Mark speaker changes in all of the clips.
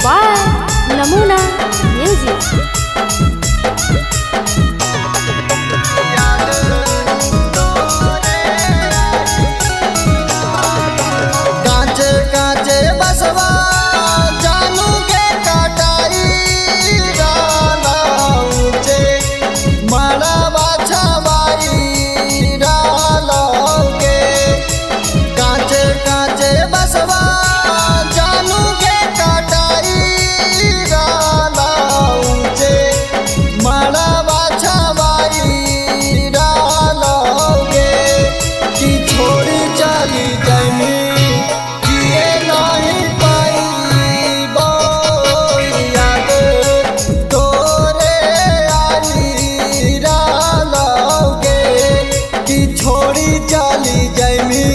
Speaker 1: by Namuna Music.
Speaker 2: कांचे कांचे बसवा जानू के कटाई राला ऊंचे मड़वा छवाई राला के। कांचे कांचे बसवा जानू के कटाई राला ऊंचे मड़वा छवाई राला के। कि छोड़ी चली जैमी जिए नहीं पाइबो याद तोरे आई रालोगे। कि छोड़ी चली जैमी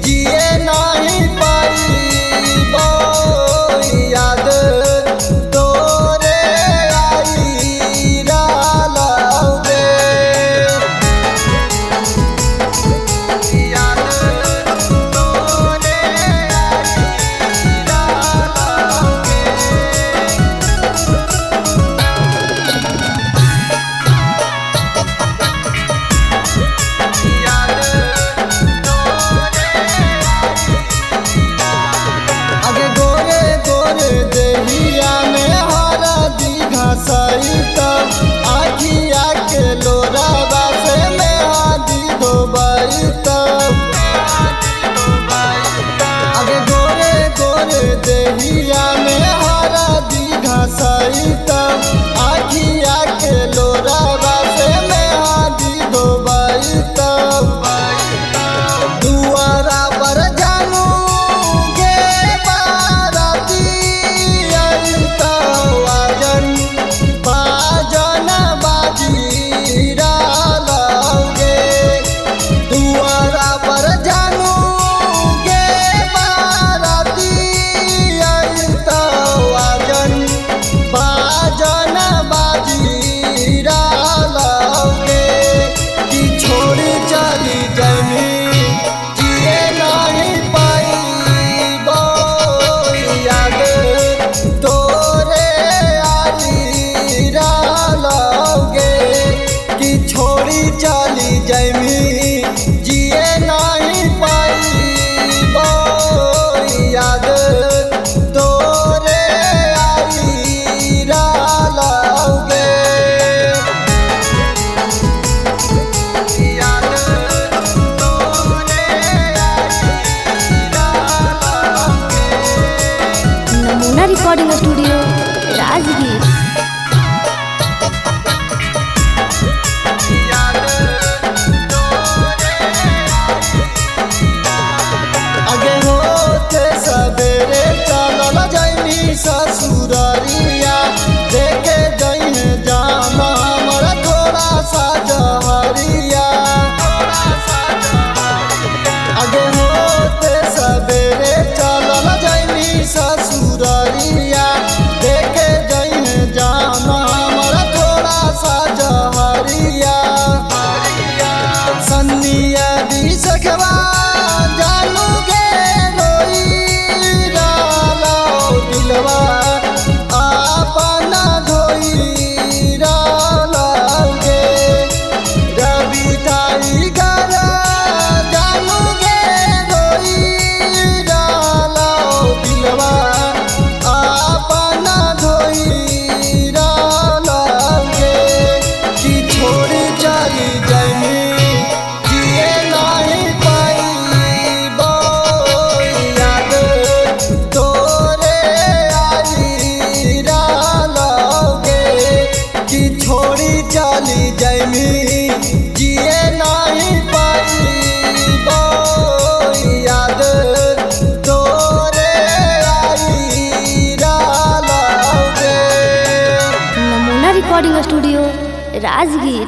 Speaker 2: जिए नहीं पाइबो याद तोरे आई रालोगे। आगे गोरे गोरे देहिया में हरदी घसाई तब आखिया के लोराबा से में हादी धोबाई तब। आगे गोरे गोरे देहिया में हरदी घसाई तब आखिया के लोराबा से में हादी धोबाई तब। दुआरा पर जानू गे बाराती आई तवाजन बाजन बाजी रालोगे। दुआरा पर जानू गे बाराती आई तवाजन बाजन बाजी रालोगे। कि छोड़ी चली जमी जिए नहीं पाइबो याद तोरे आई रालोगे। कि छोड़ी चली जमी जिए नहीं पाइबो याद तोरे आई रालोगे।
Speaker 1: नमूना रिकॉर्डिंग स्टूडियो राजगीर।
Speaker 2: आगे होते सवेरे चलल जैनी ससुररिया देखे जइहे जामा हमर थोड़ा सा जहरिया। आगे होते सवेरे चलल जैनी ससुररिया देखे जइहे जामा हमर थोड़ा सा जहरिया। सन्निया दी सखवा जानू गे रोई रालो दिलवा आपना धोई रालो गे। रवि टाइगर जानू गे रोई रालो दिलवा आपना धोई रालो गे। कि छोड़ी चली जमी जिए नहीं पाइबो याद तोरे आई रालोगे। कि छोड़ी चली जमी जिए नहीं पाइबो याद तोरे आई रालोगे।
Speaker 1: नमूना रिकॉर्डिंग स्टूडियो राजगीर।